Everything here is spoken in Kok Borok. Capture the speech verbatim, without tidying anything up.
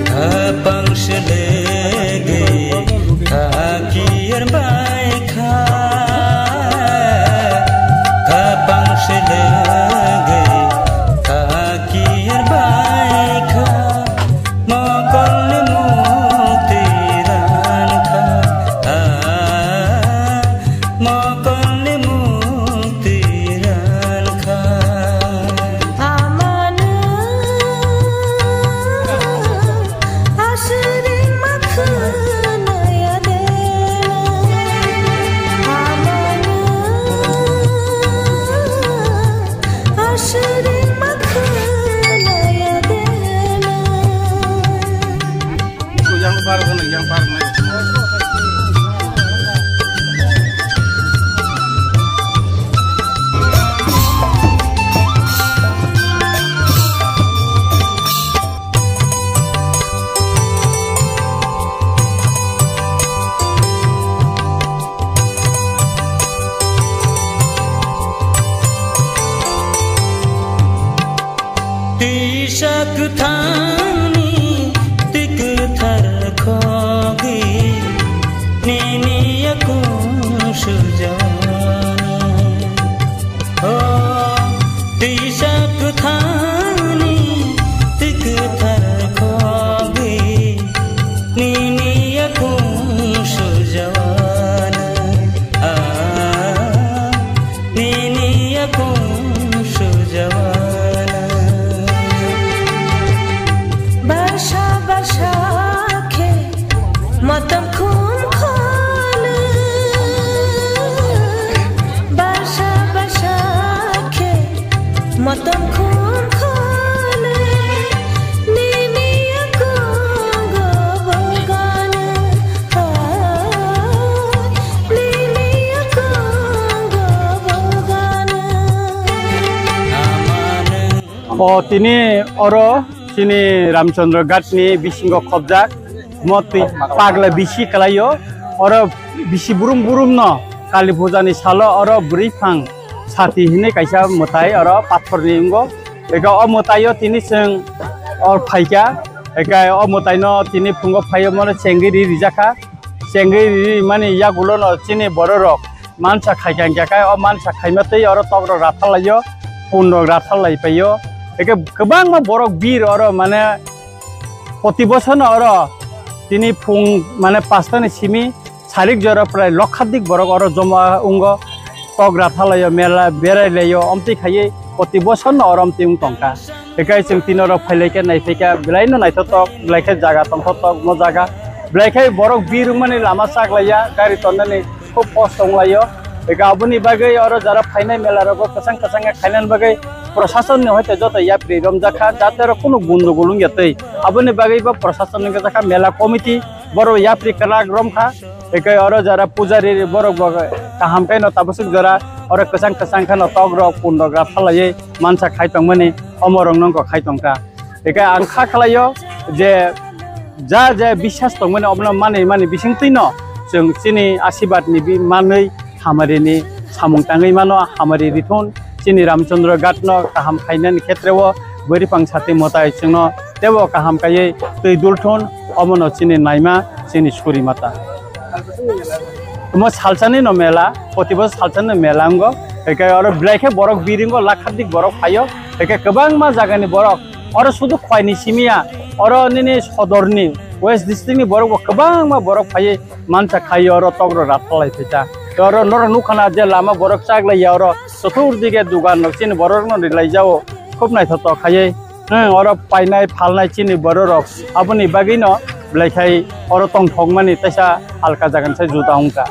Khapang selegwi khakir bai kha, khapang selegwi khakir bai kha, mokolni mukti ran kha, ah, mokolni mukti ran kha. Amano aswrwng ma khwnaya de. Amano aswrwng ma khwnaya de. Yang par, yang par. Tisa kwthangni twi kwthar khogwi nini yakung sujana. O tisa kwthangni twi kwthar khogwi nini yakung sujana. Ah, nini yakung sujana. Barsa barsa khe motom khum khole. Barsa barsa khe motom khum khole. Nini yakungo bogana, ah, nini yakungo bogana. O tini oro chini Ramchandra Ghat ni bisingo khobjak mo twi pagla bisi kalaio. Oro bisi burum burum no Kali Puja ni salo oro bwrwi phang sati hinwi kaisa mwtai oro pathor ni wngo. Eka o mwtai o tini chwng or phaikha. Eka o mwtai no tini phungo phaio mano chengwi ri rijakha. Chengwi ri mani yagulo no chini borok rok mansa khaikha hwnkhe, o mansa khaima tei oro tok rok rathar laio, pun rok rathar lai paio. Eke kwbangma borok bir oro mane poti bosor no oro tini phung mane pasta ni simi sarik jora prai lokhadik borok oro joma wngo, tok rathar laio, mela berai laio, omtwi khaiwi poti bosor no oro omtwi wng tongkha. Hikai chwng tino rok phailai khe naiphai khe belai no naithotok, belai khe jaga tongthoktok mo jaga. Belai khe borok bir wngmani lama chaklaiya, gari tonnani khub kosto wnglaio. Hikai aboni bagwi oro jara phainai mela rogo kwchang kwchang khe khainani bagwi prosason ni hoite joto yapri romjak kha, jate oro kunu gundugul wngya twi. Aboni bagwi bo prosason ni gajak kha mela committee, borok yapri kwrak romkha. Hikai oro jara pujari borok bo kaham khe no tabasuk jora oro kwchang kwchang khe no tok rok pun rok rathar laiwi mansa khai tongmani omo rok nongkho khai tongkha. Hikai ang kha khlaio je ja je biswas tongmani obono mani mani bisingtwi no chwng chini asibad ni bi manwi hamari ni samung tangwi mano, hamari rithun chini Ramchandra Ghat no kaham khainani khetre o bwrwi phang sati mwtai chwngno tebo kaham kaiwi twi dulthun, omono chini naima chini suri mata. Omo salsani no mela, proti bosor salsani no mela wngo. Hikai oro belai khe borok biringo lakhadik borok phaio. Hikai kwbangma jagani borok oro sudu Khwaini simiya, oro nini sodorni West District ni borok bo kwbangma borok phaiwi mansa khaio oro tok rok rathar lai phaikha. Oro norok nukha na je lama borok chaklaiya oro sotur dige dugan rok chini borok no rilai jao khub naithotok khaiwi. Hmm, oro painai phalnai chini bororok aboni bagwino belai khai oro tongthokmani teisa alka jagan se juda wngkha.